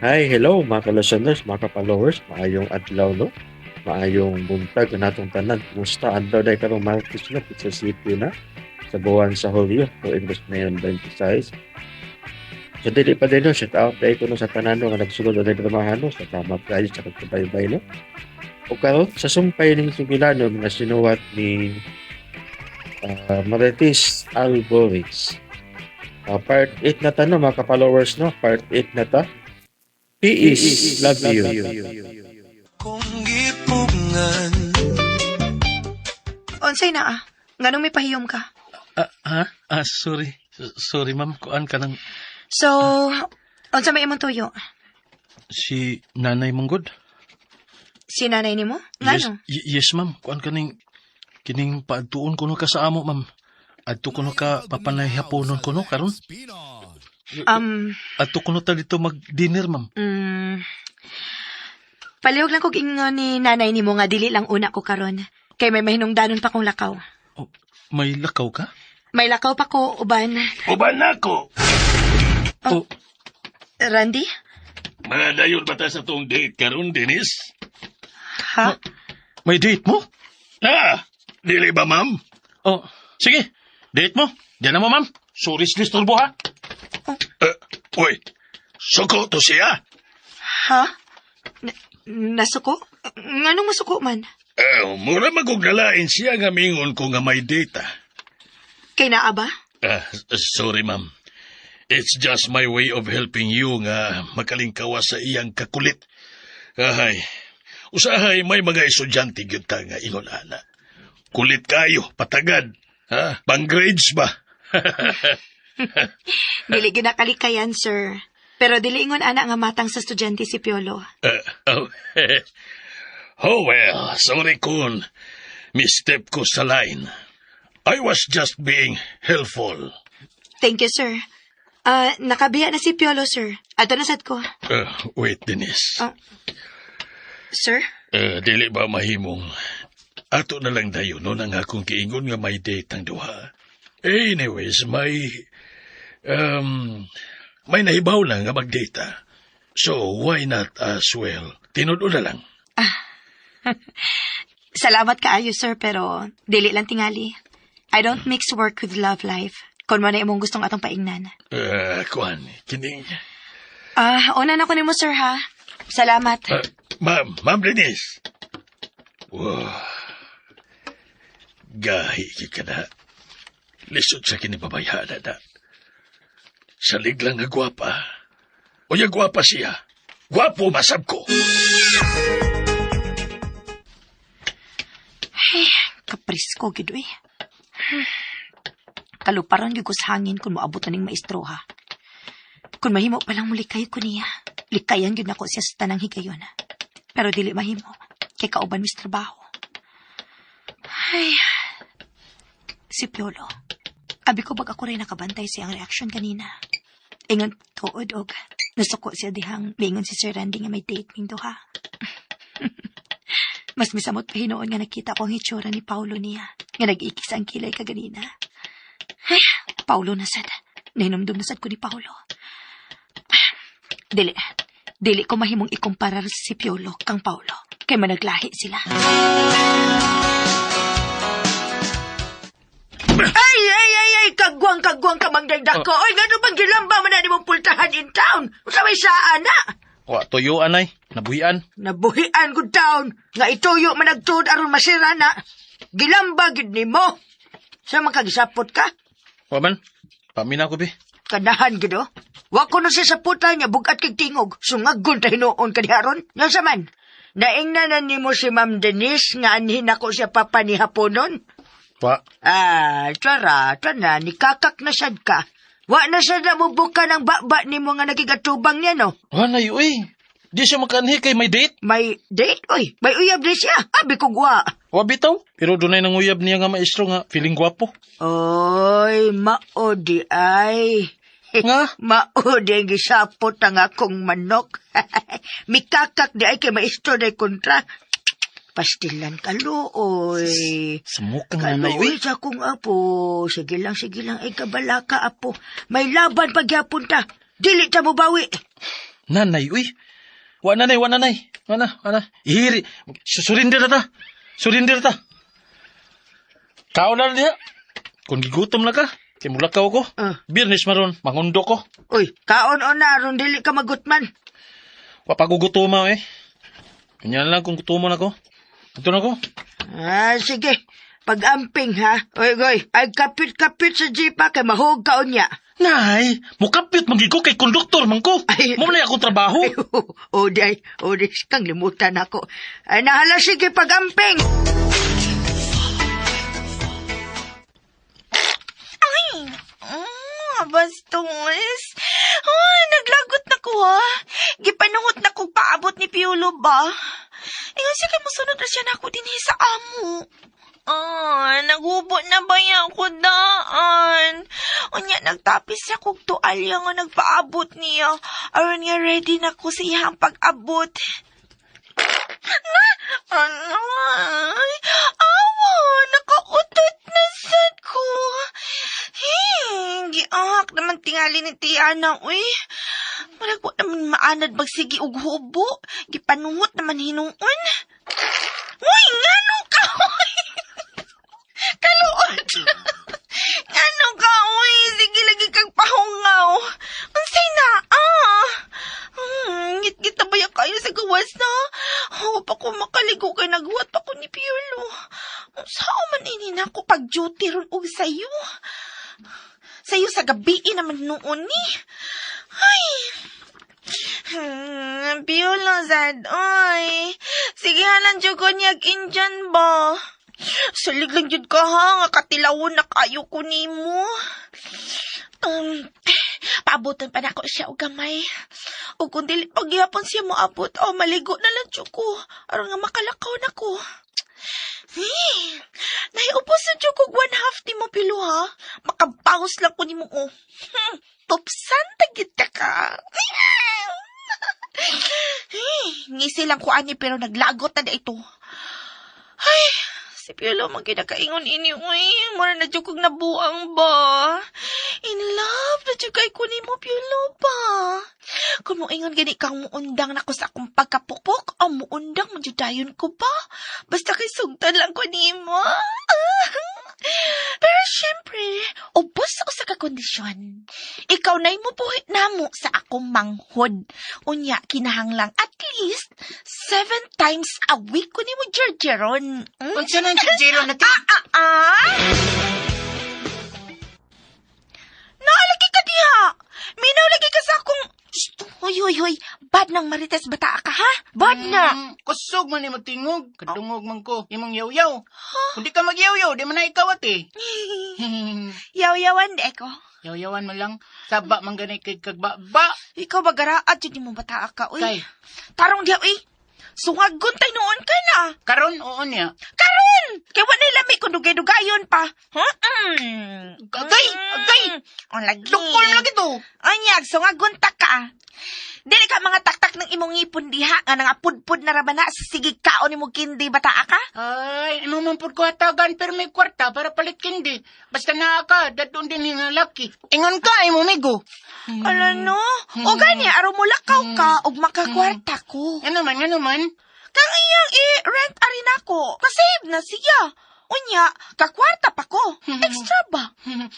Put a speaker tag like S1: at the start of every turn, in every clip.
S1: Hi, hello mga ka-listeners, mga ka-followers, maayong adlaw, no? Maayong buntag na natong tanan. Kumusta adlaw day karong Martes, no? Pizza City na sa buwan sa Hulyo, tuig 2026. So dili pa din, no, shout out day ko, no, sa tanan, no, nga nagsulod na dramahan, no, sa tama kayo sa pagkabaybay, no. O karon sa sumpay ning sugilanon nga sinuwat ni Marites Alboris. Part 8 na ta, no, mga ka-followers, no? Part 8 na ta. Peace, love you.
S2: Kung gipugngan.
S3: Unsay naa? Nganong may pahiyom ka?
S4: Ah, ha? Ah, sorry. Sorry, ma'am. Kuan ka ng
S3: So, unsa may imong tuyo?
S4: Si Nanay Manggod.
S3: Si nanay nimo?
S4: Yes,
S3: Ngano?
S4: Yes, ma'am. Kuan ka ning kining paadtuon kuno ka sa amo, ma'am. Adto kuno ka papanay haponon kuno karon. Adto kuno ta dito mag-dinner, ma'am.
S3: Palihog lang kog ingon ni nanay nimo nga dili lang una ko karon. Kay may mahinungdanon pa kong lakaw.
S4: Oh, may lakaw ka?
S3: May lakaw pa ko uban.
S5: Uban nako.
S4: Oh,
S3: Randy?
S5: Mga dayon ba ta sa tong date karon, Dennis?
S3: Ha?
S4: May date mo?
S5: Ah, dili ba, ma'am?
S4: Oh, sige. Date mo. Diyan na mo, ma'am. Sorry sa disturbo, ha?
S5: Uy, suko to siya.
S3: Ha? Nasuko? Nganong masuko man?
S5: Eh, mura magugnalain siya nga mingon ko nga may date. Ah.
S3: Kay naa ba?
S5: Ah, sorry, ma'am. It's just my way of helping you nga makalingkawa sa iyang kakulit. Ahay, usahay may mga estudyante gyud ta nga ingon ana. Kulit kayo, patagad. Ha? Pang grades ba?
S3: Dili gyud nakalikayan, sir. Pero dili ingon ana nga matang sa estudyante si Piolo.
S5: Oh, oh well, sorry kung misstep ko sa line. I was just being helpful.
S3: Thank you, sir. Ah, nakabiya na si Piolo, sir. Ato na sad ko.
S5: Wait, Denise.
S3: Ah. Sir?
S5: Dili ba mahimong ato na lang dayon no ang akong giingon nga may date ang duha? Anyways, may nahibaw na nga mag-date. Ah. So, why not as well? Tinud-o na lang.
S3: Salamat kaayo, sir, pero dili lang tingali. I don't mix work with love life. Kung mo na imong gustong atong paingnan.
S5: Kuan, kining
S3: Ah, una na ko nimo, sir, ha? Salamat.
S5: Ma'am, Ma'am Denise. Wow. Gahi gyud ka na. Lisod sa kini babayhana na. Salig lang nga gwapa. Unya gwapa siya. Gwapo masab ko.
S3: Kaprisko, gid eh. Kaluparan gyud ko sa hangin kung moabot na ning maestro, ha. Kung mahimo pa lang mulikay ko niya, likayan gyud nako siya sa tanang higayon. Pero dili mahimo, kay kauban mis trabaho. Ay, si Piolo. Abi ko bag ako rin nakabantay siyang reaksyon kanina. Ingon tuod og nasuko siya dihang mingon si Sir Randy nga may date ming duha. Mas misamot pa hinuon nga nakita ko ang hitsura ni Paulo niya, nga nag-ikis ang kilay kaganina. Ay, Paulo na sad. Nahinumdum na sad ko ni Paulo. Dili. Dili ko mahimong ikumparar si Piolo kang Paulo. Kay managlahi sila.
S6: Ay, ay, ay, ay, kagwang, kagwang ka mang ko. Oy, ngano bang gilamba man na nimong pultahan in town? Unsa may saan na?
S4: Wa tuyo anay, nabuhian.
S6: Nabuhian gud town. Nga ituyo man nagtuod aron masira na. Gilamba gid nimo. Sa man kagisapot ka?
S4: Wa man. Pamina ko bi.
S6: Kanahan gid oh. Wa ko no siya saputan nga bugat kag tingog. Sungagon ta hinuon ka diharon. Nga sa man? Naingna na nimo si Ma'am Denise nga anhin ako siya papa ni haponon.
S4: Wa.
S6: Ah, tara, tara, nikakak na sad ka. Wa na sad na mubuka ng baba nimo nga nagigatubang niya, no?
S4: Wa na yu eh. Di siya makanhi kay may date.
S6: May date, oy. May uyab di siya. Abi ko gwa.
S4: Wa bitaw. Pero dunay nang uyab niya nga maestro nga feeling gwapo.
S6: Oy, mao di ay.
S4: Nga?
S6: Mao di ang gisapot ang akong manok. Mikakak di ay kay maestro di kontra. Pastilan ka, luoy.
S4: Samok kang nanay
S6: Kaluoy
S4: uy.
S6: sa akong apo. Sige lang, sige lang. Ay, kabala ka, apo. May laban pagyapon ta. Dili ta mo bawi.
S4: Nanay, uy. Wa nanay, wa nanay. Wa na, wa na. Ihiri. Surrender na ta. Surrender ta. Kao na diha. Kung gigutom na ka, kay mulakaw ko.
S6: Ah.
S4: Biyernes maron, mangundo ko.
S6: Uy, kaon o na, aron dili ka magutman.
S4: Wa pa ko gutoma eh. Ganyan lang kung gutomon ako. Ito na ko.
S6: Ah, sige. Pag-amping, ha? Uy, goy, ay kapit-kapit sa jeep, ha? Kay mahog ka unya.
S4: Nay, mukapit man gid ko kay konduktor man ko.
S6: Ay.
S4: Mo man akong trabaho.
S6: Ay, o, di, ay, o, di, kang limutan ako. Ay, nahala, sige, pag-amping.
S7: Ay, bastos. Ay, naglagot na ko ha. Gipanuhot na kog paabot ni Piolo ba? Ingon siya kay musunod ra siya na ako dinhi sa amo. Ah, naghubo na ba yan ko daan? Unya, nagtapis siya kog tualya nga nagpaabot niya. Aron nga ready na ko sa iyang pag-abot. Ano? Ay, awa, nakautot na sad ko. Hey, giahak naman tingali ni Tiana, uy. Marag wa naman maanad magsigi og hubo. Gipanuhot naman hinuon. Uy, ngano ka, uy? Kaluot. Ngano ka, uy? Sige lagi kang pahungaw. Unsay na, ah? Ngit-ngit na ba yan kayo sa gawas na? Oh, pa ko makaligo kay naghuwat pa ko ni Piolo. Saan man ini na ako pag duty ron og sayo? Sayo sa gabi naman noon ni. Ay. Piolo sad, oy. Sige halan jud ko niyag Indian ba? Salig lang jud ka ha, nga katilawon na kayo ko nimo. Paabotan pa nako siya og gamay. O kung dili pagyapon siya moabot, o maligo na lang jud ko. Aron nga makalakaw na ko. Hey, naiubos na jud kog 1/2 ni mo pilo ha. Makabangos lang ko nimo oh. Tupsan ta gid ka ka. Hey, ngisi lang ko ani pero naglagot na ito. Ay, si Piolo man kinakaingon ini uy. Mura na jud kog nabuang ba. In love na jud kay ko nimo Piolo ba. Kung moingon gani kang muundang nako sa akong pagkapukpok, o muundang man jud dayon ko ba. Basta kay sugtan lang ko nimo. Pero syempre, ubos ako sa kakondisyon. Ikaw na'y mubuhit namo sa akong manghod. Unya, kinahanglang at least 7 times a week ko nimo Jerjeron.
S8: Unsa nang Jero na ti?
S7: Ah, ah! Naalagi ka diha! Minaw lagi ka sa akong... Shh! Hoy, hoy, hoy! Bad nang marites bata ka, ha? Bad na!
S8: Kusog man ni tingog. Kadungog man ko. Imong yaw-yaw. Kung di ka magyaw-yaw, di man na ikaw ate.
S7: Yaw-yawan di ko.
S8: Yaw-yawan man lang. Saba man gani kay kagbaba.
S7: Ikaw bagaraat yun mo bata ka, uy.
S8: Kay.
S7: Tarong diha, uy. Sungagon tayo noon ka na.
S8: Karon oo niya.
S7: Karon! Kay wa na lami kung dugay-dugayon pa. Hmm.
S8: Agay! Agay!
S7: O lagi.
S8: Dukol lagi to.
S7: Anyag, sungagon ta ka. Dili ka mga taktak ng imong ngipon diha nga nangapudpud na rabana sige kaon nimo kindi bata ka.
S8: Ay, imo man pud ko hatagan pero may kwarta para palit kindi. Basta naa ka, dadon din ni nga laki. Ingon ka, imo migo.
S7: Ala no. O gani araw mo lakaw ka ug makakwarta ko.
S8: Ano man, ano man?
S7: Kang iyang i-rent ari nako. Kasave na siya. Unya, kakwarta pa ko. Extra ba?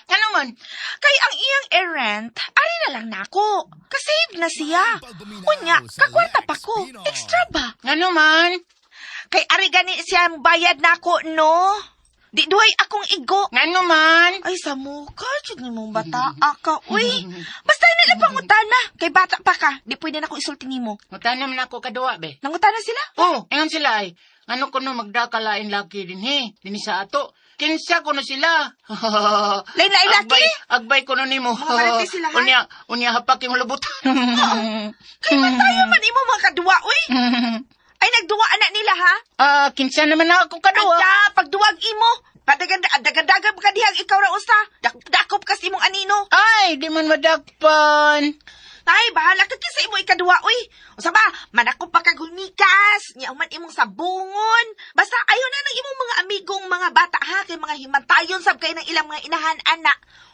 S8: Ano man?
S7: Kay ang iyang i-rent, ari na lang nako. Kasave na siya. Unya, kakwarta pa ko. Extra ba?
S8: Ano man?
S7: Kay ari gani siya bayad nako, no? Di duhay akong igo.
S8: Ano man?
S7: Ay, sa mukha, jud ni mong bata ka, uy. Basta na lang pangutana. Kay bata pa ka, di pwede na ako isulti nimo.
S8: Mutanam na ako kaduwa, be.
S7: Nangutana sila?
S8: Oh, ingon sila ay. Ano ko no magdakalain laki din he, din sa ato. Kinsa ko no sila.
S7: Lain-lain laki?
S8: Agbay, agbay ko no nimo.
S7: Mga marites sila, ha?
S8: Unya, unya hapak yung lubutan.
S7: Kay man tayo man imo mga kaduwa, uy. Ay, nagduwa na nila, ha?
S8: Ah, kinsa naman na ako kaduwa.
S7: Adya, pagduwag imo. Padaganda, dagandagan pa ka dihang ikaw ra usa. Dakop kas imong anino.
S8: Ay, di man madakpan.
S7: Ay, bahala ka kinsa imo ikaduwa, uy. Usa ba, manakop pa kag humikas, nya man imong sabungon. Basta ayo na ng imong mga amigong mga bata ha, kay mga himantayon sab kay ng ilang mga inahan ana.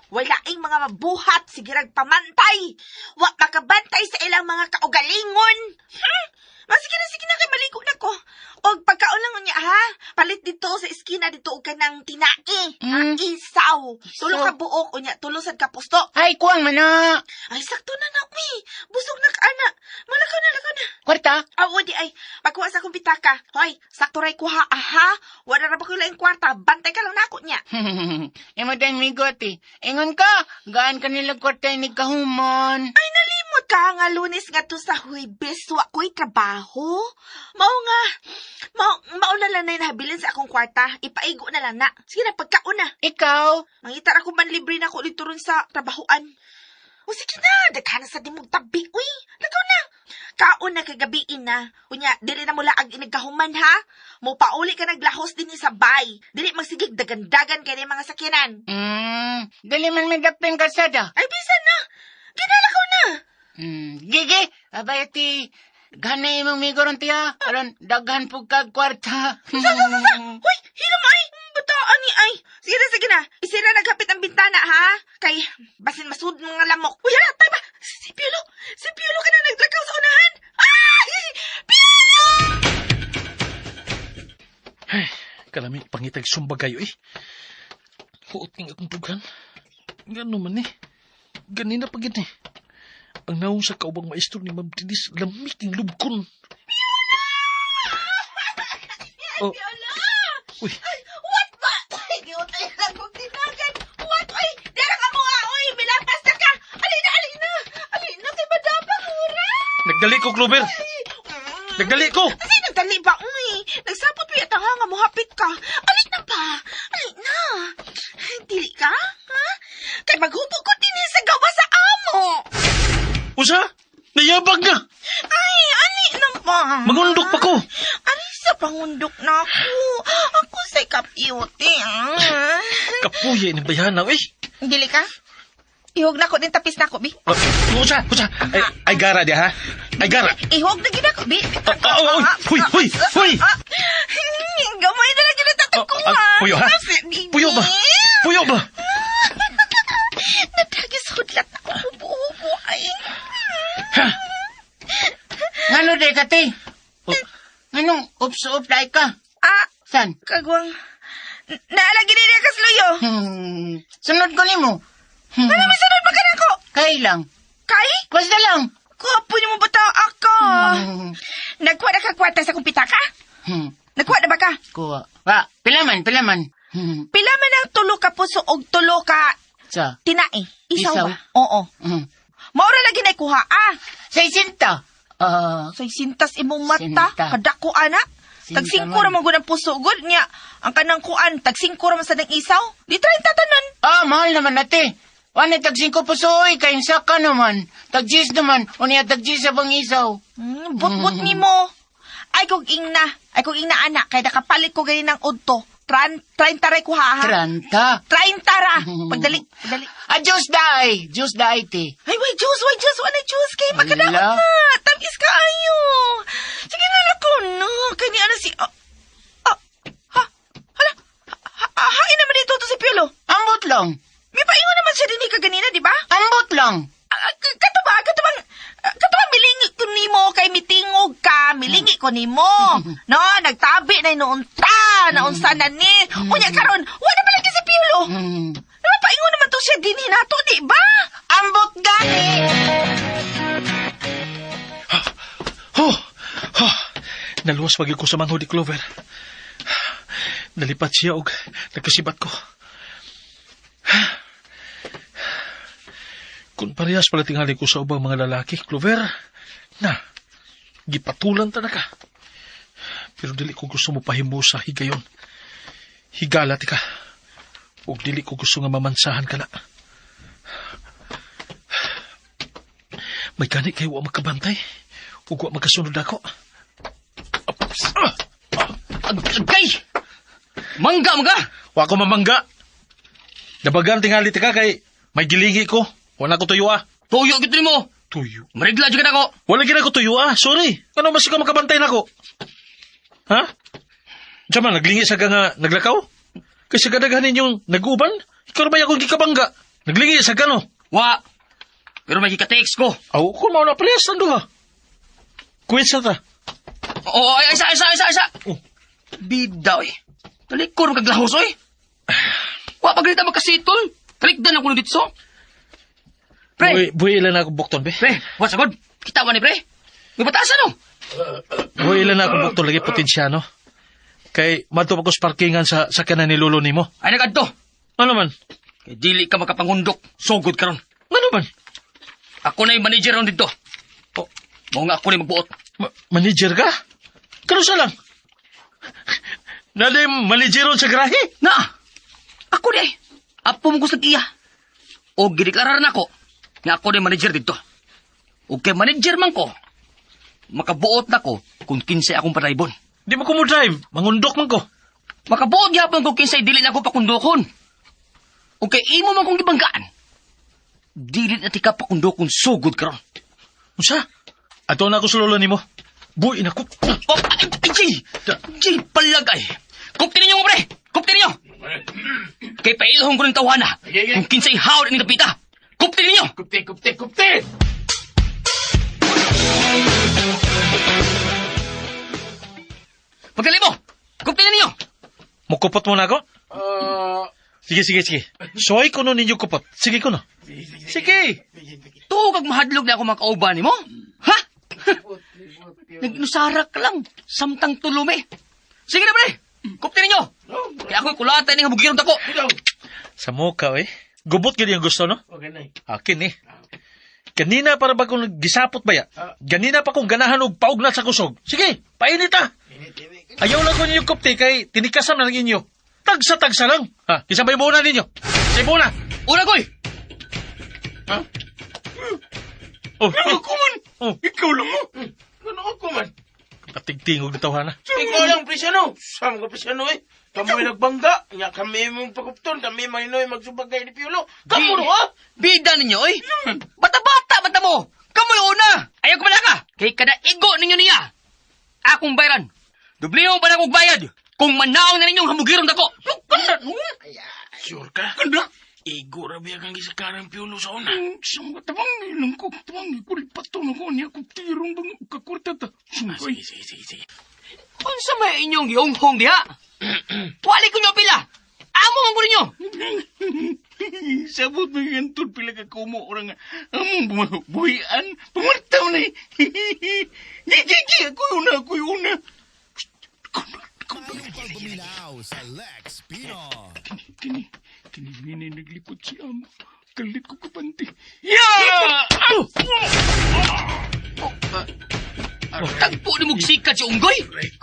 S7: Walaing mga mabuhat, sige rag pamantay. Wa makabantay sa ilang mga kaugalingon. Sige na, sige na, kay maligo na ko. Og pagkaon lang niya, ha? Palit dito sa eskina dito og kanang tinai. Isaw. Tulo ka buok, unya, tulo sad ka pusto.
S8: Ay, kuwang man na.
S7: Ay, sakto na na, uy. Busog na ka, ana. Malakaw na, lakaw na.
S8: Kwarta?
S7: Aw, di ay. Pagkuha sa akong pitaka. Hoy, sakto ray kuha, aha. Wala ra ba ko laing kwarta. Bantay ka lang nako niya.
S8: Imo dayang migot eh. Ingon ka, gaan ka nila kwarta ni kahuman.
S7: Ay, nalimot ka nga Lunes nga to sa Huwebes. Wa ko'y trabaho. Mao nga. Mao, mao na lang na nahabilin sa akong kwarta. Ipaigo na lang na. Sige na, pagkaon na.
S8: Ikaw?
S7: Mangita ra ko man libre na ko dito ron sa trabahoan. O sige na, daghan na sa dimog tabi. Uy, lakaw na. Kaon na kagabiin na. Unya, dili na mula ang inagkahuman ha. Mo pauli ka naglahos din sa bay. Dili magsigig dagandagan kay mga sakyanan.
S8: Dili man may dapin kalsada.
S7: Ay, bisan na. Ginalakaw na.
S8: Gigi, abay ti, ganay imong migo ron tiya. Aron, daghan pug kag kwarta.
S7: Sa, sa, sa, sa. Hoy, hilom ay. Bataan ni ay. Sige na, sige na. Isira naghapit ang bintana, ha? Kay, basin masud mga lamok. Uy, hala, tay ba? Si Piolo. Si Piolo ka na naglakaw sa unahan. Ay! Piolo!
S4: Ay, kalami pangitag sumba kayo eh. Huot ning akong dughan. Gano man eh. Ganina pa gid eh. Ang naong sa kaubang maestro ni Ma'am Denise, lamig ning lubkon. Oh.
S7: Piolo!
S4: Uy,
S7: Ay, what ba? Ay, giutay lang kong tinagan. What? Ay, dara ka mo ah. Uy, milapas na ka. Alina, alina. Alina, kay madapang ura.
S4: Nagdali ko, Clover. Nagdali ko.
S7: Kasi nagdali ba? Uy, nagsapot pa yata nga mohapit ka. Alin na ba? Alin na. Dili ka? Ha? Kay maghubo ko din sa gawa sa amo.
S4: Usa? Nayabag na.
S7: Ay, ali na ba?
S4: Magundok pa ko.
S7: Ari sa pangundok na ako. Ako sa kapiyute. Ah.
S4: Kapuya ni bayana, eh.
S7: Dili ka? Ihog na ko din tapis na ko, bi.
S4: Oh, usa, usa. Ay, ay gara di ha. Ay gara.
S7: Ihog na gid ako, bi.
S4: Oh, oh, huy, huy, huy.
S7: Gamay na lang ginatatag ko,
S4: Oh, ah, puyo, ha? Puyo ba? Puyo ba?
S7: Natagis hudlat ako. Hubo-hubo, ay.
S4: Ha?
S8: Ngano day ka ti?
S4: Oh.
S8: Nganong ups-up day ka?
S7: Ah,
S8: San?
S7: kagwang. Naalagi ni kasluyo.
S8: Sunod ko nimo.
S7: Ano may sunod pa ka na ko?
S8: Kay lang.
S7: Kay?
S8: Basta lang.
S7: Kapo niyo mo bata ako. Nagkuha na ka kwarta sa kong pitaka? Nagkuha na ba ka?
S8: Kuha. Wa, pila man.
S7: Pila man ang tulo ka puso og tulo ka
S8: Sa.
S7: tinae. Isaw,
S8: Isaw?
S7: ba? Oo. Maura lagi na ikuha, ah.
S8: Sa isinta. Ah,
S7: Say sintas imong mata,
S8: Sinta.
S7: kadako ana.
S8: Sinta
S7: Tag singko
S8: man.
S7: ra man gud ang puso gud niya. Ang kanang kuan, tag singko ra man sa nang isaw. Di 30 tanan.
S8: Ah, mahal naman nate. Wala tag 5 puso oy kay saka naman. Tag 10 naman, unya tag 10 sa bang isaw.
S7: But-but nimo. Ay kog ingna, ay kog ingna anak kay nakapalit ko gani ng udto. 30 ra kuha ha.
S8: 30.
S7: 30 ra. Pagdali, pagdali.
S8: Ah, Diyos daay. Diyos daay ti.
S7: Ay, way juice, way juice, wala juice kay makadaot
S8: Ala.
S7: na. Tamis ka ayo. Sige na lang ko no. Kani ano si ha, hala. Hain naman dito to si Piolo.
S8: Ambot lang.
S7: May paingon naman siya din kaganina, di ba?
S8: Ambot lang.
S7: Kato ba? Kato bang, kato bang milingi ko nimo kay mitingog ka, milingi ko nimo. No, nagtabi na noon ta, naunsa na ni. Unya karon, wala pa lagi si Piolo. Napaingon naman to siya dinhi nato, di ba?
S8: Ambot gani.
S4: Ho! Ho! Naluwas pag ko sa manghod ni Clover. Nalipat siya og nagkasibat ko. Kung parehas pala tingali ko sa ubang mga lalaki, Clover, na, gipatulan ta na ka. Pero dili ko gusto mo pahimo sa higayon. Higala ti ka. Ug dili ko gusto nga mamansahan ka na. May gani kayo wa makabantay. Ug wa makasunod ako.
S9: Agay! Mangga, mangga!
S4: Wa ko mamangga. Dabagan tingali ti ka kay may gilingi ko. Wala ko tuyo ah.
S9: Tuyo gito nimo.
S4: Tuyo.
S9: Marigla jud ka nako.
S4: Wala gid ako tuyo ah. Sorry. Ano mas ka makabantay nako? Ha? Diyan man, naglingi sa ka nga naglakaw? Kasi kadaghan ninyong nag-uban? Ikaw ba akong gikabangga? Naglingi sa kano.
S9: Wa. Pero may gika-text ko.
S4: Aw, kung mao na parehas ang duha. Kuwit sa ta.
S9: Oo, ay, isa, isa, isa, isa.
S4: Oh.
S9: Bida, oy. Talikor kaglahos, oy. Wa pa ganita magkasitol. Talikdan ako dito. Pre,
S4: Buhi, buhi ilan na akong bukton, be.
S9: pre, what's good? Kita ni pre. May batasan, no?
S4: Buhi ilan na akong bukton lagi potensyano. Kay madto pa ko sa parkingan sa sakyanan ni lolo nimo.
S9: Ay, nagadto.
S4: Ano man?
S9: Kay dili ka makapangundok. Sugod karon.
S4: Ano man?
S9: Ako na yung manager ron dito. Oh, mao nga ako na yung magbuot.
S4: Manager ka? Karusa lang. Nali manageron sa garahe.
S9: Na! Ako di ay. Apo mo gusto iya. O gideklarar na ako nga ako na yung manager dito. O kay manager man ko, makabuot na ko kung kinsay akong padaybon.
S4: Di mo ko mo drive. Mangundok man ko.
S9: Makabuot gyapon kung kinsay dili na ako pakundokon. O kay imo man kong gibanggaan. Dili na tika pakundokon sugod karon.
S4: Unsa? Ato na ako sa lolo nimo. Buhi na ko.
S9: Oh, ay, ay, Jay! Jay, palagay! Kupti ninyo mo, pre! Kupti ninyo! Kay pailhong ko ng tawana kung kinsay hawd ni Kapita. Kupti ninyo!
S8: Kupte, kupte, kupte!
S9: Pagdali mo! Kupti ninyo!
S4: Mukupot mo na ako? Sige, sige, sige. Soy ko no ninyo kupot. Sige ko no. Sige.
S9: Tuog kag mahadlog na ako makauban nimo? Ha? Nag-inusara ka lang. Samtang tulumi. Sige na, pre! Kupti ninyo! Kaya ako'y kulata ni habugirong dako.
S4: Sa mukha, eh. Gubot gid yung gusto, no?
S8: Okay na.
S4: Akin, eh. Kanina para ba kung gisapot ba ya? Ganina pa kung ganahan og paugnat sa kusog. Sige, painit ah. Ayaw lang ko ninyo kupti kay tinikasam na lang inyo. Tagsa-tagsa lang. Ha, isa ba yung muna ninyo? Isa yung muna.
S9: Una, koy!
S4: Ha? Oh,
S8: Ako man!
S4: oh.
S8: Ikaw lang mo! Ano ako man?
S4: Patigtingog na tawhana.
S8: Ikaw lang, prisyano! Saan ka prisyano eh? Kami nagbangga. Nya kami mong pagupton. Kami mahinoy magsubagay ni Piolo. Kamu ro ha?
S9: Bida ninyo, oy! Bata-bata, bata mo! Kamoy una! Ayaw kumalaka! Kay kada igo ninyo niya! Akong bayran! Dubliho pa na akong bayad! Kung manaong na ninyong hamugirong dako!
S8: Sure ka? Kanda? Igo ra biya kang gisakaran Piolo sa una.
S10: Siyang tabang ilang ko, tabang ikulipat to na ko niya ko tirong bang kakurta ta.
S8: Sige, sige, sige, sige.
S9: Unsa may inyong gihonghong diha? Wali ko nyo pila! Amo man ko ninyo!
S10: Sabot mo yung tol pila ka kumo orang among buhian pamartaw na. Gigi ako una, ako una. Kini kini kini naglipot si amo. Kalit ko kapanti.
S4: Yeah!
S9: Tagpo ni mong sikat si Unggoy!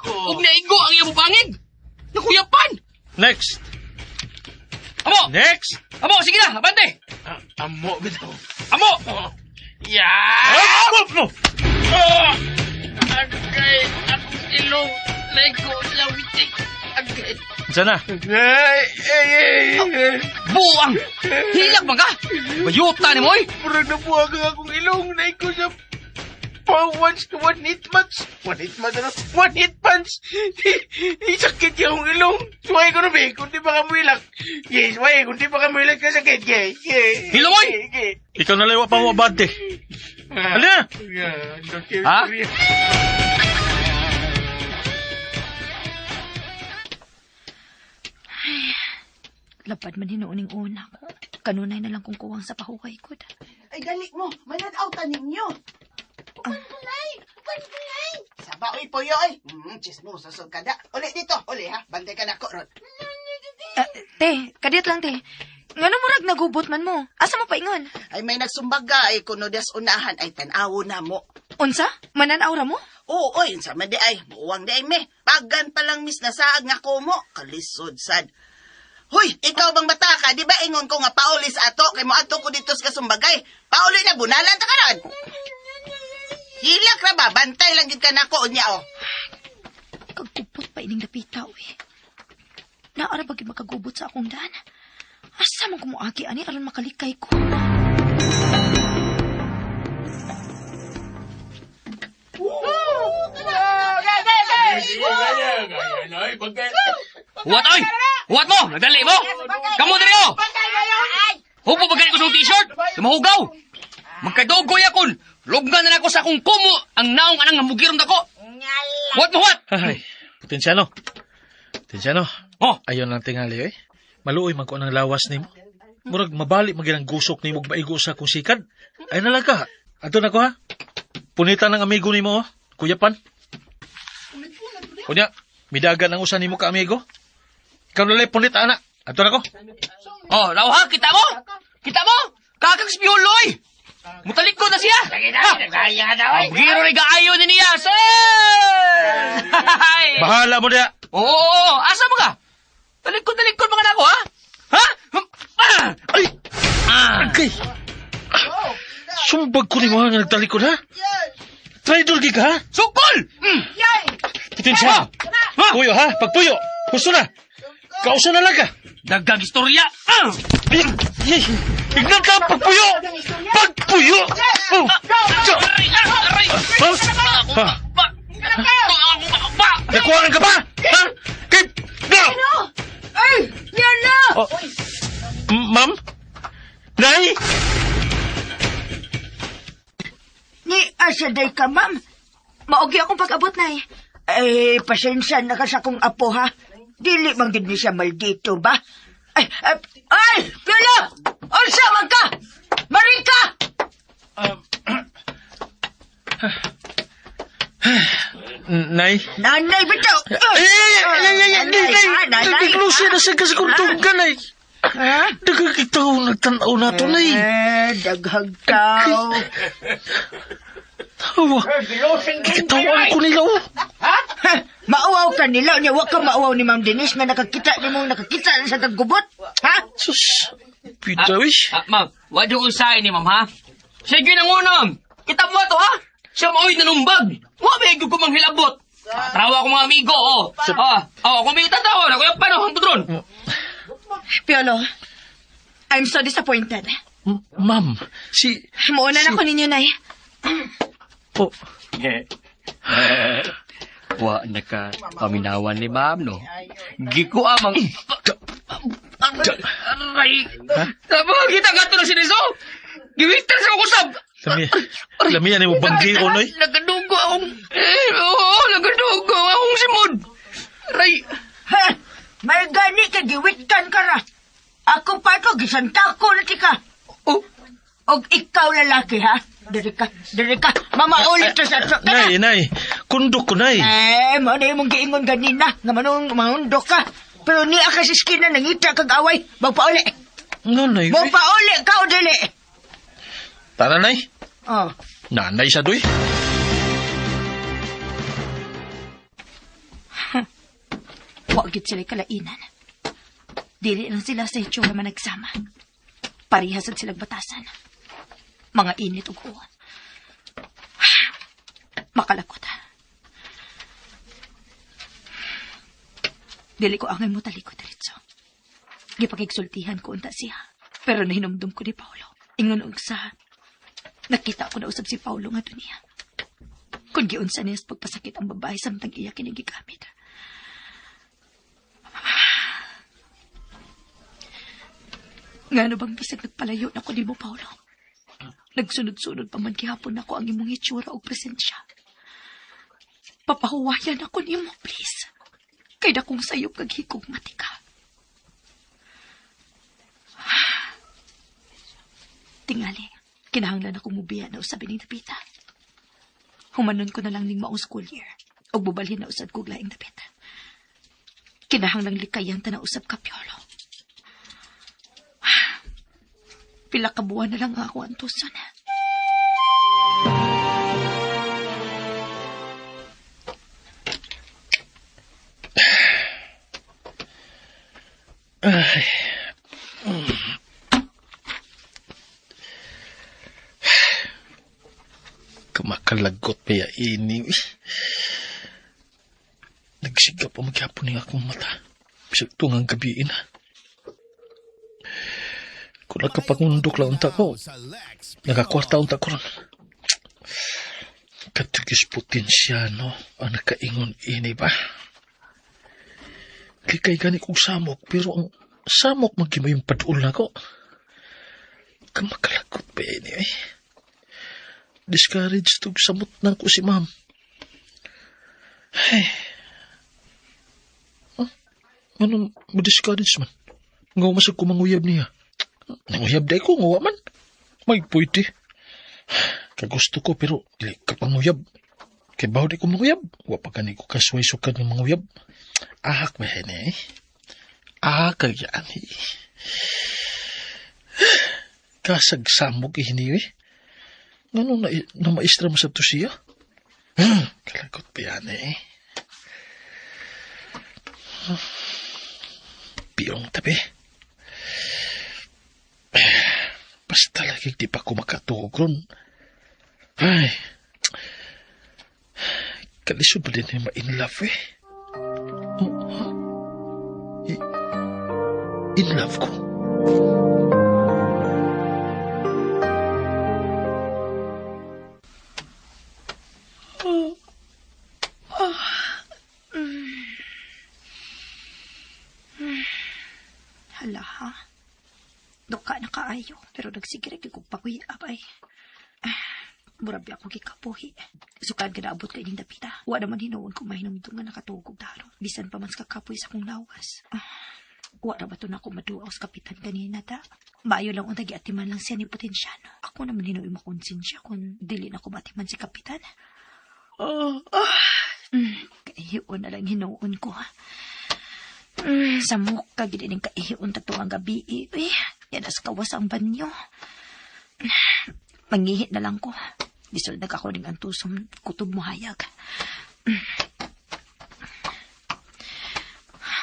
S9: Ug naigo ang iyang bupangig! Nakuyapan!
S4: Next.
S9: Amo!
S4: Next.
S9: Amo, sige na! Abante!
S8: Amo bitaw.
S9: Amo!
S8: Ya!
S4: Ah! mo!
S8: Ah! Agay, akong ilong. Naigo lawitik. Agay.
S4: Diyan na.
S8: Ay, ay, ay, ay.
S9: Buang! Hilak man ka! Bayuta ni mo, oy!
S8: Murag nabuhag ang akong ilong. Naigo sa pa once one hit months. One hit months, ano? One hit punch. Sakit yung akong ilong. Suway ko na, be. Kung di pa ka muilak. Yes, suway. Kung di pa ka muilak, kasakit. Yes, yes.
S9: Hilom, oy!
S4: Ikaw na liwa pa mo abante. Halina!
S9: Ha?
S3: Lapad man hinuuning una ko. Kanunay na lang kung kuwang sa pahuway ko. Da.
S11: Ay, dali mo. Mananaw ta ninyo. Upan kulay! Upan kulay! Saba, oy, poyo, oy. Chismosa, so kada. Uli dito, uli ha. Bantay ka na ko, ron.
S3: Te, kadiyot lang te. Ngano murag nagubot man mo? Asa mo paingon?
S11: Ay, may nagsumbaga, ay kuno des unahan, ay tanawo na mo.
S3: Unsa? Mananaw ra mo?
S11: Oo, oy, unsa man di ay, muwang di ay me. Pagan pa lang mis nasaag nga ko mo. Kalisod sad. Hoy, ikaw bang bata ka? Di ba ingon ko nga pauli sa ato? Kay mo ato ko dito sa kasumbagay. Pauli na, bunalan ta karon. Hilak ra ba? Bantay lang gid ka nako unya oh.
S3: Kagkupot pa ining dapita, uy. Naara ba gid makagubot sa akong daan? Asa man kumuagi ani aron makalikay ko?
S9: Huwat, oy! Huwat mo! Nagdali mo! Kamu diri, oh! Hubo ba gani ko sa t-shirt? Mahugaw. Magkadugoy akon. Lugnan na nako sa akong kumo ang naong anang namugiron dako. What mo what?
S4: Ay, Potensyano. Potensyano.
S9: Oh.
S4: Ayon lang tingali, eh. Maluoy man ko ang lawas nimo. Murag mabali man gyud ang gusok nimo ug maigo sa akong sikad. Ay na lang ka. Adto na ko ha. Punita ng amigo nimo, oh. Kuya Pan. Kunya, midagan ang usa nimo ka amigo. Ikaw na lang punit ana. Adto na ko.
S9: Oh, law ha, kita mo? Kita mo? Kakag spiuloy. Mutalikod na siya. Giro ni gaayo ni niya, sir.
S4: Bahala mo diya.
S9: Oo, oo, asa mo ka? Talikod-talikod mga nako, ha? Ha? Ah!
S4: Ay!
S9: Ah!
S4: Okay. Sumbag ko nimo ha nga nagtalikod ha. Traidor gid ka ha.
S9: Sukol! Mm.
S4: Potensyano.
S9: Ha?
S4: Puyo ha, pagpuyo. Gusto na. Kausa na lang ka.
S9: Daghang istorya. Ah!
S4: Ay, ay, Ignan ka, pagpuyo! Pagpuyo! Oh!
S9: Aray! Aray!
S4: Ha? Ha?
S9: Ba! Ba!
S4: Nakuhaan ka pa? Ha? Kay... No!
S6: Ay, yan na!
S4: Oh. Ma'am? Nay?
S6: Ni asa day ka, ma'am?
S3: Maogi akong pag-abot, Nay.
S6: Ay, pasensya na ka sa akong apo, ha? Dili man gid ni siya maldito ba? Ay, ay, ay! Piolo! Unsa man ka? Marika!
S4: Nay?
S6: Nanay bitaw!
S4: Ay, ay, ay, ay, ay, ay, nay,
S6: Nanay,
S4: nay, naglusi na siya kasi kung tunggan, nay.
S6: Ha?
S4: Nagkakita ko, nagtanaw na to, nay.
S6: Eh, daghag tao.
S4: Tawa. Kitawan ko nila, oh.
S6: Ha? Mauaw ka nila, unya wa ka mauaw ni Ma'am Denise nga nakakita nimo nakakita na sa kagubot. Ha?
S4: Sus. Pita, wish.
S9: Ah, ma'am, wa di usahay ni ma'am, ha? Sige na muna, ma'am. Kita mo to, ha? Siya maoy nanumbag. Wa may ko manghilabot. Trawa ko mga amigo, oh. Ah, oh, kung may tatawa na, kuya, paano ang tudron?
S3: Piolo, I'm so disappointed.
S4: Ma'am, si...
S3: Muuna na ko ninyo, Nay.
S4: Oh,
S9: Wa na ka paminawan ni ma'am, no? Giko amang... Aray! Tama, kita nga ito na siniso! Giwister sa kusab!
S4: lami, lami yan mo banggi ko, noy.
S9: Nagadugo akong... Eh, oo, nagadugo akong simod! Aray!
S6: Ha? May gani ka giwitkan ka ra. Ako pa to gisanta ko na tika.
S9: Oh,
S6: Og ikaw lalaki ha? Diri ka, diri ka. Mamaulit to sa to.
S4: Nay, nay, kundok ko, nay.
S6: Eh, mao na imong giingon ganina nga manong mangundok ka. Pero niya ka sa iskina nangita kag away. Magpauli.
S4: No, nay.
S6: Magpauli ka o dili.
S4: Tara, nay.
S6: Oh.
S4: Nanay sa doy.
S3: Wa gyud sila kalainan. Dili lang sila sa hitsura man nagsama. Parehas sad silang batasan. Mga init ug huwa. Makalakot. Dili ko angay mo talikod diretso. Gipakigsultihan ko unta siya. Pero nahinumdum ko ni Paolo. Ingon og sa nakita ko na usab si Paolo nga niya. Kung giunsa niya sa pagpasakit ang babae samtang iya kini gigamit. Ngano bang bisag nagpalayo na ko nimo, Paolo? Nagsunod-sunod pa man gihapon nako ang imong hitsura ug presensya. Papahuwayan ako nimo, please. Kay dakong sayop kag hikog matika. Tingali, kinahanglan akong mubiya na usab ining dapita. Humanon ko na lang ning maong school year. Ug bubalhin na usad kog laing dapita. Kinahanglang likayan ta na usab ka, Piolo. Pila ka buwan na lang ako antusan.
S4: Ay. Kumakalagot pa ya ini. Nagsiga pa magyapon ni akong mata. Bisag tungang gabi na. Kung nakapagundok lang unta ko, nakakwarta unta ko ron. Katugis potensyano ang nakaingon ini ba? Likay gani kong samok, pero ang samok magkima yung padul na ko. Kamakalagot ba ini eh. Discouraged tug samot nang ko si ma'am. Ay. Huh? Ano, mo-discourage man? Nga masag ko manguyab niya. Nanguyab day ko, nguwa man. May pwede. Kagusto ko pero dili ka panguyab. Kay bawo di ko manguyab. Wa pa gani ko kasway sukad ng manguyab. Ahak ba hini eh? Ahak kagyan eh. Kasagsamog eh hini eh. Ngano na maestra mo sa to siya? Kalagot pa yan eh. Piyong tabi. Basta lagi di pa ko makatuog ron. Ay. Kalisod ba din yung ma-in love eh? Oh, ha? In love ko?
S3: Hala ha. Duka na kaayo, pero nagsige ra gyud kog paguyab ay. Murag ako gikapuhi. Sukad ka naabot ka ining dapita. Wa naman hinuon ko mahinumdum nga nakatugog tarong. Bisan pa man sa kakapoy sa akong lawas. Wa ra ba to na ako maduaw sa kapitan kanina ta? Maayo lang unta giatiman lang siya ni Potensyano. Ako naman hinuon makonsensya kung dili na ko matiman si kapitan. Kaihion na lang hinuon ko. Sa muka gid ining kaihion tato ang gabi. Eh, yan as kawas ang banyo. Mangihi na lang ko. Lisod na ako ning antusom kutob mo hayag.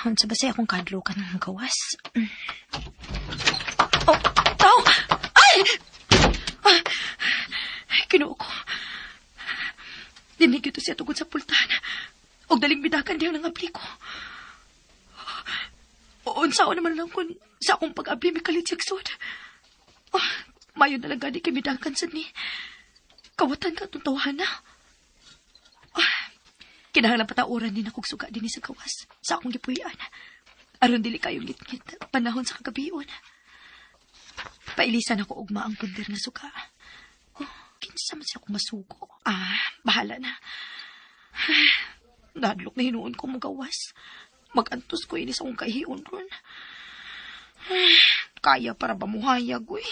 S3: Unsa ba siya akong kadlokan ng gawas? Oh, tao! Ay! Ay, Ginoo ko. Dinig ito siya tugod sa pultahan. Og daling bidakan diyang nangabli ko. Unsa naman lang kung sa akong pag-abli may kalit siyag sud. Oh, mayo na lang gani kay midakan sad ni. Kawatan ka itong tawahan na. Kinahanglan patauran din akong suga din sa gawas sa akong gipuy-an. Aron dili kayong ngitngit panahon sa kagabion. Pailisan ako ugma ang punder nga suga. Oh, kinsa man siya akong masugo. Bahala na. Nadlok na hinuon ko magawas. Magantos ko ini sa akong kahiyon ron. Kaya para ba muhayag, uy?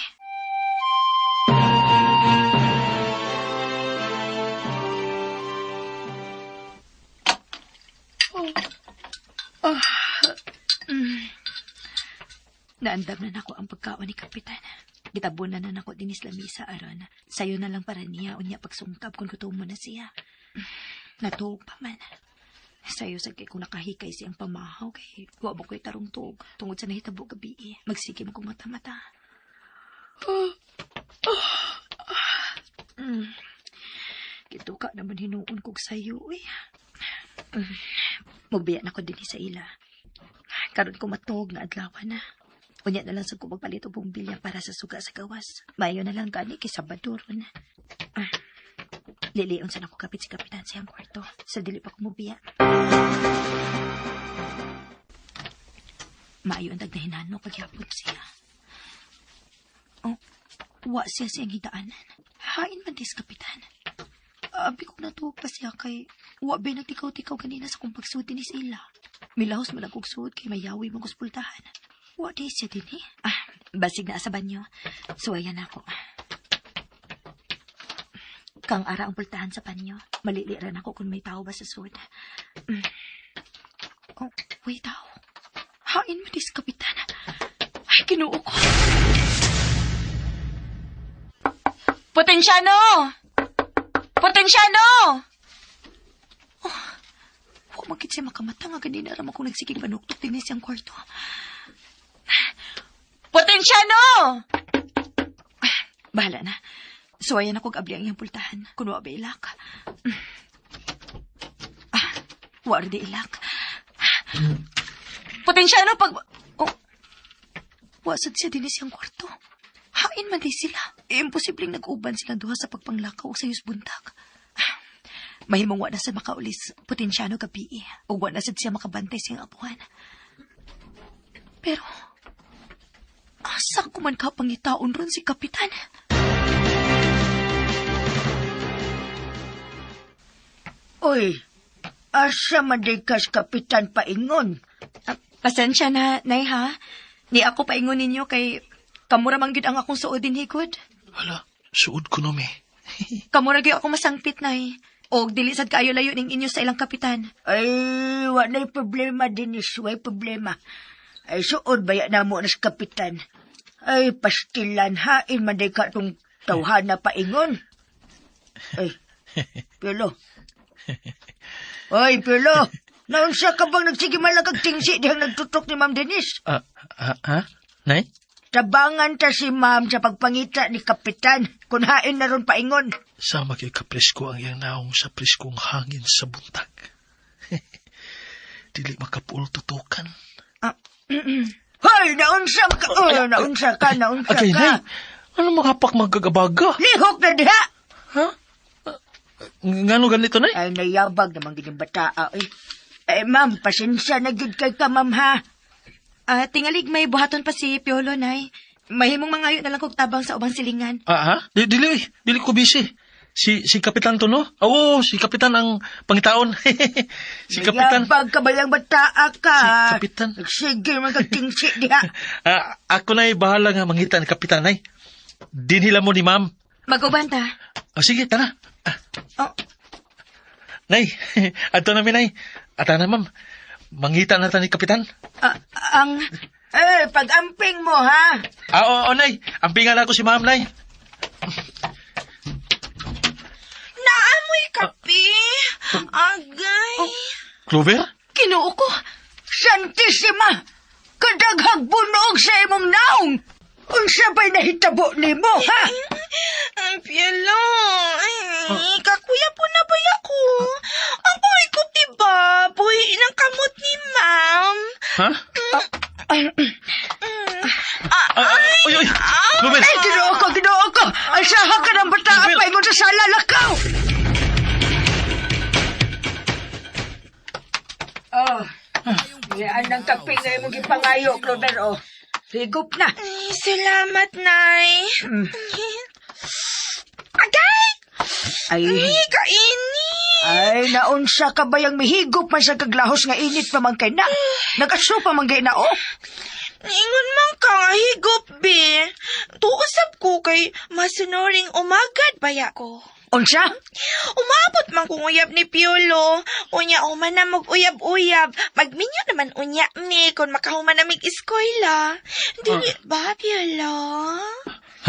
S3: Naandam na nako ang pagkaon ni Kapitan. Gitabunan na nako dinis lamisa aron. Sayo na lang para niya unya pagsungkab kung gutom mo na siya. Natuog pa man. Sayo sa kay kung nakahikay siyang pamahaw kay wa ba ko'y tarong tuog tungod sa nahitabo gabi. Magsige mo kong mata-mata. Kituka naman hinuon kog sayo eh. Magbiya na ko din sa ila. Karon ko matuog nga adlaw na. Unya na lang sa ko magpalit og bumbilya para sa suga sa gawas. Mayo na lang gani kay Sabado ron. Lilion sa nako kapit si Kapitan sa iyang kwarto. Sa dili pa ko mobiya. Maayo ang dagdahinano pagyapon siya. Oh, wa siya siyang hidaanan. Hain man dis, Kapitan. Abi kong natuog pa siya kay wa ba nagtikaw-tikaw kanina sa kong pagsuod ni sila. Milahos man lang kong suod kay mayawi mong kuspultahan. Wa di siya din eh. Basig na sa banyo. Suwayan ako. Kang ara ang pultahan sa banyo. Maliliran ako kung may tao ba sa sud. Oh, wait tao. Hain mo dis, Kapitan. Ay, Ginoo ko. Potensyano! Potensyano! Oh, huwag magkit siya makamata nga ganina ramang kung nagsigig panuktok din siyang kwarto. Potensyano! Bahala na. Suwayan ako abli ang iyang pultahan. Kun wa ba ilak? Wa di ilak. Potensyano pag... Oh, wa sad siya din siyang kwarto. Hain man di sila. Imposibleng nag-uban silang duha sa pagpanglakaw sa buntag. Mahimong wa na sad makaulis Potensyano gabi. O wa na sad siya makabantay siyang apuhan. Pero, asa Asa ko man ka pangitaon ron si Kapitan?
S6: Uy, asa man day kas Kapitan paingon?
S3: Pasensya na, Nay, ha? Ni ako paingon ninyo kay kamura man gyud ang akong suod din higod.
S4: Hala, suod ko no, me.
S3: Kamura gyud ako masangpit, Nay. Og dili sad kaayo layo ning inyo sa ilang kapitan.
S6: Ay, wa na'y problema, Denise. Way problema. Ay, suod baya na mo na sa kapitan. Ay, pastilan, hain man day ka tong tawhana paingon. Ay, Piolo. Ay, Piolo. Naunsa ka bang nagsige malagag tingsi dihang nagtutok ni Ma'am Denise?
S4: Ah, ah, ha? Nay?
S6: Tabangan ta si Ma'am sa pagpangita ni Kapitan. Kung hain na ron paingon.
S4: Sama kay kapresko ang iyang naong sa preskong hangin sa buntag. Dili makapuol tutukan.
S6: Hoy, naunsa ka! Oh, naunsa ka, naunsa
S4: Agay,
S6: ka.
S4: Nay! Ano makapak magkagabaga?
S6: Lihok na diha!
S4: Ha? Ngano ganito, Nay?
S6: Ay, nayabag naman gining bataa, eh. Eh, ma'am, pasensya na gid kay ka, ma'am, ha?
S3: Ah, tingalig may buhaton pa si Piolo, Nay. Mahimong mangayo na lang kog tabang sa ubang silingan.
S4: Ah, ha? Dili, eh. Dili ko busy. Si Kapitan to, no? Oo, si Kapitan ang pangitaon. Si Kapitan.
S6: Nayabag ka ba yung bataa ka?
S4: Si Kapitan.
S6: Sige, magkagtingsi diha.
S4: Ah, ako na'y bahala nga mangita ni Kapitan, Nay. Dinhila mo ni ma'am.
S3: Mag-uban ta.
S4: Oh, sige, tara. Ah.
S3: Oh.
S4: Nay, adto na mi, Nay. Ata na, ma'am. Mangita na ta ni Kapitan.
S3: Ah, ang
S6: Eh, pag-amping mo, ha?
S4: Ah, oo, oo, Nay. Ampingan ako si ma'am, Nay.
S7: Naamoy kape. Agay.
S4: Clover?
S3: Kinoo ko.
S6: Santisima! Kadaghag bunog sa imong naong! Unsa ba'y nahitabo nimo, ha?
S7: Ang Piolo. Ay, kakuya po na ba ako? Ang ikot, diba? Buhi ng kamot ni ma'am.
S4: Ha?
S7: Ah,
S4: Ah, uy, uy. Clover.
S6: Ay, Ginoo ko, Ginoo ko! Asaha ka ng bataa
S4: Clover.
S6: paingon sa sala, lakaw! Oh, yan ang kape nga imong gipangayo, Clover, oh. Higop na.
S7: Ay, salamat, Nay. Agay!
S6: Ay,
S7: Ay, kainit!
S6: ay, naunsa ka ba yung mihigop man sa kaglahos nga init pa man kay na? Nag-aso pa man kay na, oh.
S7: Ingon man ka nga higop, be. Tuusap ko kay masunuring umagad baya ko.
S6: Unsa?
S7: Umabot man kong uyab ni Piolo. Unya, uman na mag-uyab-uyab. Magminyo naman unya ni kung makahuman na mig-eskwela. Dili ba, Piolo?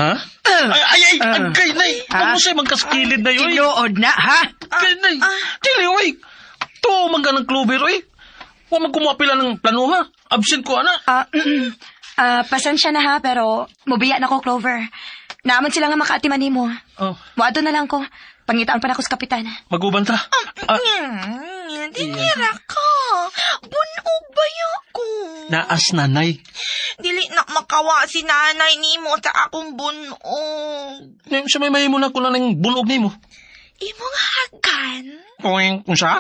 S4: Ha? Ay, ay, ay, agay, Nay. Ano sa'yo magkaskilid na yun?
S6: Tinuod na, ha?
S4: Agay, Nay. Dili, oy. Tuo man ka ng Clover, oy. Huwag man kumuha ng plano, ha? Absent ko, ana.
S3: Ah, ah, pasensya na ha, pero mubiya na ko, Clover. Naaman sila nga makaatiman nimo.
S4: Oh,
S3: Muadto na lang ko. Pangitaan pa na ko sa kapitan.
S4: maguban ta. Ah,
S7: Dinira ka. Bunog ba ko?
S4: Naas na, Nay.
S7: Dili na makawa si nanay nimo sa akong bunog.
S4: Nay, sa may mahimo na ko na ng bunog nimo.
S7: Imong hagan.
S4: Kung unsa?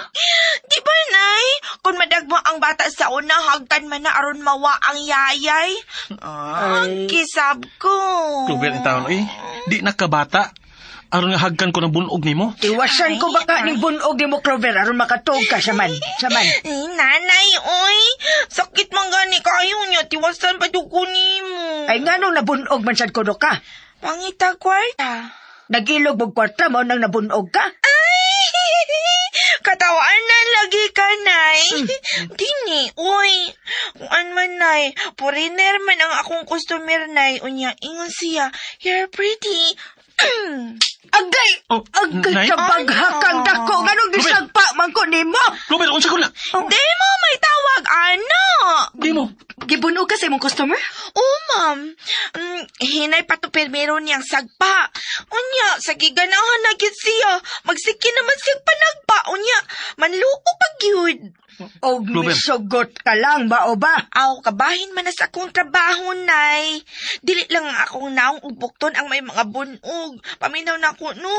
S7: Di ba, Nay? Kung madagmo ang bata sa una, hagkan man na aron mawa ang yayay. Ah, kisab ko.
S4: Clover ang taon, eh. Di nakabata. Aron nga hagkan ko ng bunog nimo.
S6: Tiwasan ko baka ning bunog nimo, Clover, aron makatuog ka sa man. Sa man.
S7: Eh, nanay, oy. Sakit man gani kayo niya. Tiwasan pa ko nimo.
S6: Ay, nganong nabunog man sad kuno ka?
S7: Pangita kwarta.
S6: Nagilog mong kwarta mo nang nabunog ka?
S7: Ay! Katawaan na lagi ka, Nay. Dini, uy. Kung man, Nay. Foreigner man ang akong customer, Nay. Unya, ingon siya, you're pretty.
S6: Agay!
S4: Oh,
S6: Agay
S4: Nay?
S6: sa baghakang dako! Nganong gisagpa man ko nimo?
S4: Clover, unsa ko na?
S7: Di mo may tawag, ano?
S4: Di mo.
S3: Gibunog ka sa imong customer?
S7: Oo, ma'am. Hinay pa to permero niyang sagpa. Unya, sa giganahan na gyud siya. Magsiki naman siyang panagpa. Unya, manluo pa gyud.
S6: Og
S4: Clover.
S6: misugot ka lang ba o ba?
S7: Aw, kabahin man na sa akong trabaho, Nay. Dili lang ang akong naong ug bukton ang may mga bunog. Paminaw na ko, no.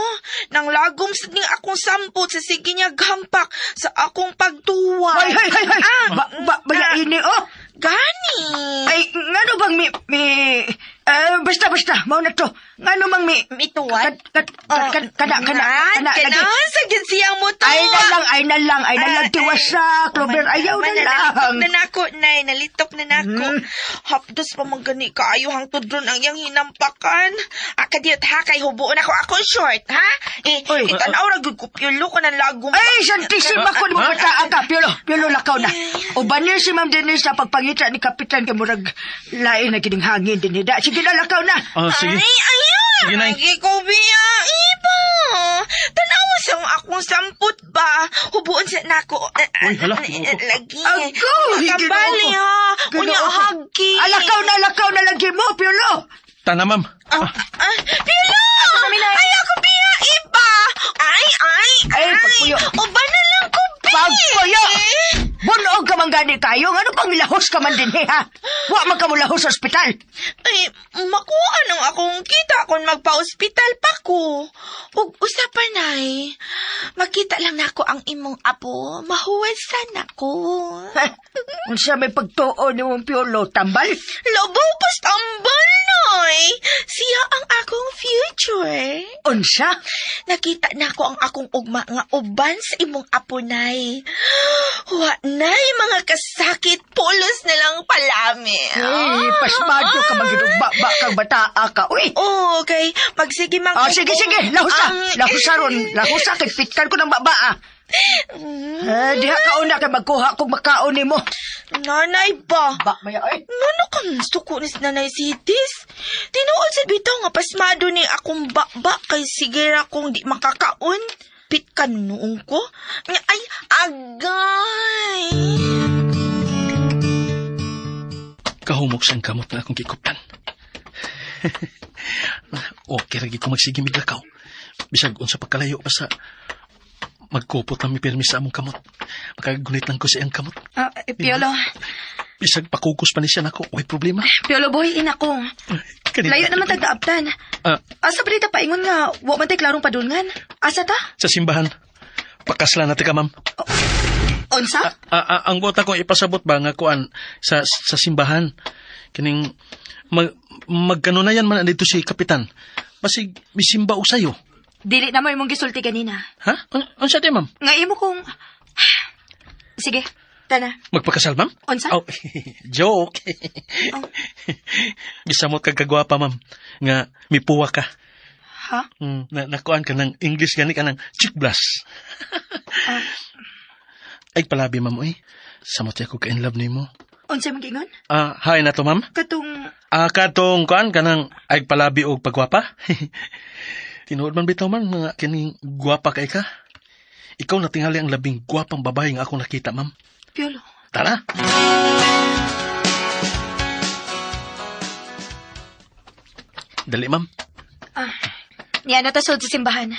S7: Nang lagom sa ning akong sampot sa sige niya gampak sa akong pagtuwa.
S6: Hay, hay, hay, hay!
S7: Ah,
S6: Ba, ba, ba, ini, oh!
S7: Gani.
S6: Ay, ngano bang mi, mi, Basta, basta. Mao na to. Ngano mang mi...
S7: Mituwad?
S6: Kana, kana, kana,
S7: Kana,
S6: lagi.
S7: sa siyang mo to.
S6: Ay na lang, ay na lang, ay na lang. Tiwasa, Clover, ayaw na lang.
S7: Nalitok na nako, nay. Nalitok na nako. Hapdos pa man gani kaayo hangtod ron ang iyang hinampakan. Akadiyot ha, kay hubuon ako. Ako short, ha? Eh, itanaw ra gyud ko Piolo ko ng lagong.
S6: Ay, santisima ko ni mo bataa ka. Piolo, Piolo, lakaw na. O banir si Ma'am Denise sa pagpangita ni Kapitan kay murag lain na kining hangin din hida. Sige na, lakaw na.
S4: Ah, sige.
S7: Ay, ayaw!
S4: Sige, Nay.
S7: Lagi ko, biya. Iba. Tanawa sa akong samput ba? Hubuon sa nako.
S4: Uy, hala.
S7: Lagi.
S6: Ako,
S7: Kambali, ha. Unya, hagi.
S6: Alakaw na, alakaw na lagi mo, Piolo.
S4: Tana, ma'am.
S7: Ah, Piolo! Ay, ako, biya. Iba. Ay, ay,
S6: Ay, pagpuyo.
S7: Uban na lang ko, bi.
S6: Pagpuyo! Bunog ka man gani kayo. Ano pang lahos ka man din, eh, ha? Wa man ka mo lahos sa ospital.
S7: Ay, makuha nang akong kita kung magpa-ospital pa ko. Ug usapan nay, makita lang nako ang imong apo, mahuwasan ako.
S6: Unsa may pagtuo ni mong Piolo, tambal?
S7: Labaw pas tambal, nay. Siya ang akong future.
S6: Unsa?
S7: Nakita nako ang akong ugma nga uban sa imong apo, nay. Wa, nay, mga kasakit, pulos na lang palami.
S6: Ay, pasmado ka magidugba-ba kang bataa ka. Uy!
S7: Oh, okay. Magsige mang...
S6: Ah, sige, sige. Lahusa. Lahusa ron. Lahusa. Kay pitkan ko ng baba, ah. Eh, diha ka una kay magkuha kog makaon nimo.
S7: Nanay ba?
S6: Ba, maya, ay.
S7: Ngano kang suko ni Nanay Sitis? Tinuod sa bitaw nga pasmado ni akong bakba kay sige ra kong di makakaon. Pitkan noong ko. Ay, agay!
S4: Kahumok sa ang kamot na akong gikuptan. Okay, ragi ko magsige miglakaw. Bisag unsa pagkalayo basta magkupot lang mi pirmi sa among kamot. Makagunit lang ko sa iyang kamot.
S3: Ah, Piolo,
S4: Bisag pakukos pa ni siya nako, way problema.
S3: Piolo boy, ina ko.
S4: Kanina-
S3: Layo naman tagdaabtan.
S4: Ah,
S3: Asa ba dita paingon nga, wa man tay klarong padulngan? Asa ta?
S4: sa simbahan. Pakasla na ka, ma'am.
S3: Unsa?
S4: Ang bota kong ipasabot ba nga kuan sa sa simbahan kining magkanunayan man dito si kapitan. Basig misimba og sayo.
S3: Dili na mo imong gisulti ganina.
S4: Ha? Unsa di, ma'am?
S3: Nga imo kong... Sige, tana.
S4: Magpakasal, ma'am?
S3: Unsa?
S4: Oh, joke. Gisamot kag kagwapa, ma'am, nga mipuwa ka.
S3: Ha?
S4: Nakuan ka ng English gani ka ng chick blast. Ay, palabi, ma'am, uy. Samot ako ka in love nimo.
S3: Unsa imong giingon?
S4: Ah, hi na to, ma'am.
S3: Katong
S4: Ah, katong kuan kanang ay palabi og pagwapa. Tinuod man bitaw man mga kining gwapa kay ka. Ikaw na tingali ang labing gwapang babae nga akong nakita, ma'am.
S3: Piolo.
S4: Tara. Dali, ma'am.
S3: Ah, niya na ta sulod sa simbahan.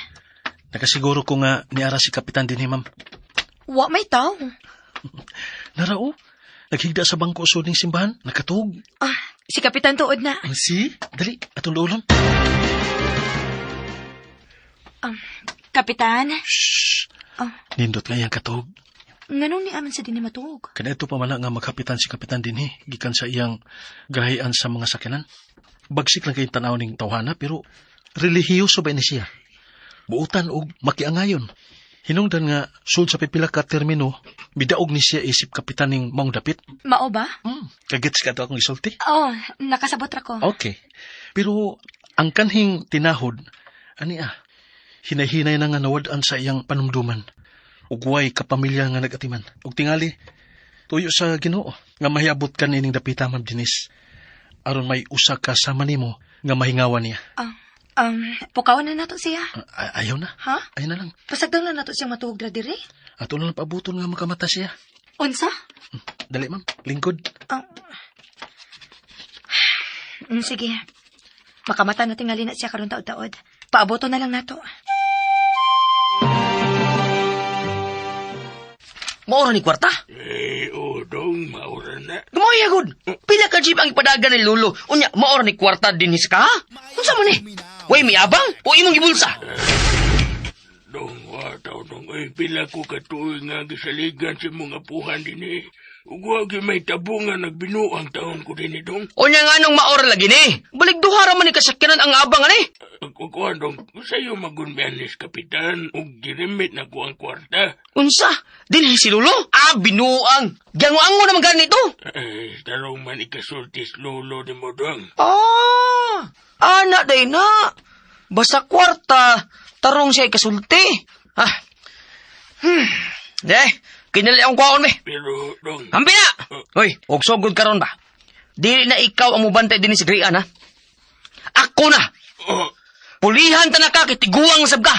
S4: Nakasiguro ko nga niara si Kapitan dinhi, ma'am.
S3: Wa may tao.
S4: Narao, naghigda sa bangko usod ning simbahan, nakatuog.
S3: Ah, si Kapitan tuod na.
S4: Ang si, dali, atong duolon.
S3: Kapitan,
S4: Shh.
S3: Ah.
S4: Nindot nga iyang katuog.
S3: nganong ni aman sa dinhi matuog?
S4: Kanadto pa man na nga magkapitan si Kapitan dinhi gikan sa iyang gahian sa mga sakyanan. Bagsik lang kayong tanaw ning tawhana pero relihiyoso ba ni siya? Buutan og makiangayon. Hinungdan nga sul sa pipila ka termino, midaog ni siya isip kapitan ning maong dapit.
S3: Mao ba?
S4: Kagets ka to akong isulti.
S3: Oh, nakasabot ra ko.
S4: Okay. Pero ang kanhing tinahod, ani ah, hinay-hinay na nga nawad-an sa iyang panumduman. Ugway kapamilya nga nagatiman. Ug tingali, tuyo sa Ginoo nga mahiabot ka nining dapita, Ma'am Denise. Aron may usa ka sama nimo nga mahingawan niya.
S3: Ah, pukawan na nato siya.
S4: Ayaw na.
S3: Ha?
S4: Ayaw na lang.
S3: Pasagdan lang nato siyang matuog ra diri.
S4: Ato na lang paabuton nga makamata siya.
S3: Unsa?
S4: Dali, ma'am. Lingkod.
S3: Ah. Sige. Makamata na tingali na siya karon taod-taod. Paaboto na lang nato.
S9: Maura ni kwarta?
S10: Eh, odong, maura na.
S9: Gumoy gud. Pila ka jeep ang ipadagan ni Lolo. Unya, maura ni kwarta din ka? Unsa man ni? Way miabang o imong gibulsa?
S10: Dong, wataw dong, ay, pila ko katuig nga gisaligan sa mga puhan din eh.
S8: Ug wa gyud may tabo nga nagbinuang taon ko din dong.
S9: Unya nga nung maora lagi ni. Balik duha ra man ni kasakyanan ang abang ani.
S8: Kukuha dong, sayo magunmianis kapitan ug girimit na ko ang kwarta.
S9: Unsa? Dinhi si Lolo? Ah, binuang. Giango-ango naman ganito.
S8: Ay, tarong man ikasultis lolo ni mo dong.
S9: Ah, ana day na. Basta kwarta, tarong siya ikasulti. Ah. De, kinali akong kwaon me.
S8: Pero dong,
S9: Hampi na! Hoy, og sugod karon ba? Dili na ikaw ang mubantay dinhi sa Grian, ha? Ako na!
S8: oh,
S9: Pulihan ta na ka, kay tiguang sab ka.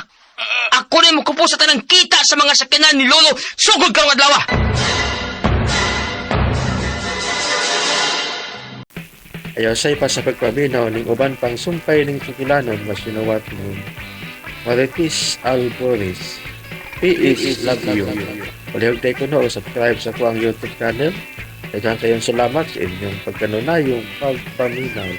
S9: Ako na mo sa tanang kita sa mga sakyanan ni Lolo. Sugod karong adlaw.
S1: Ayaw say pa sa pagpaminaw ning uban pang sumpay ning sukilanon mas sinuwat ni Marites Alboris. Peace, love you. Palihog tayo kuno o subscribe sa kuang YouTube channel. Daghan kayong salamat sa inyong pagkanunayong pagpaminaw.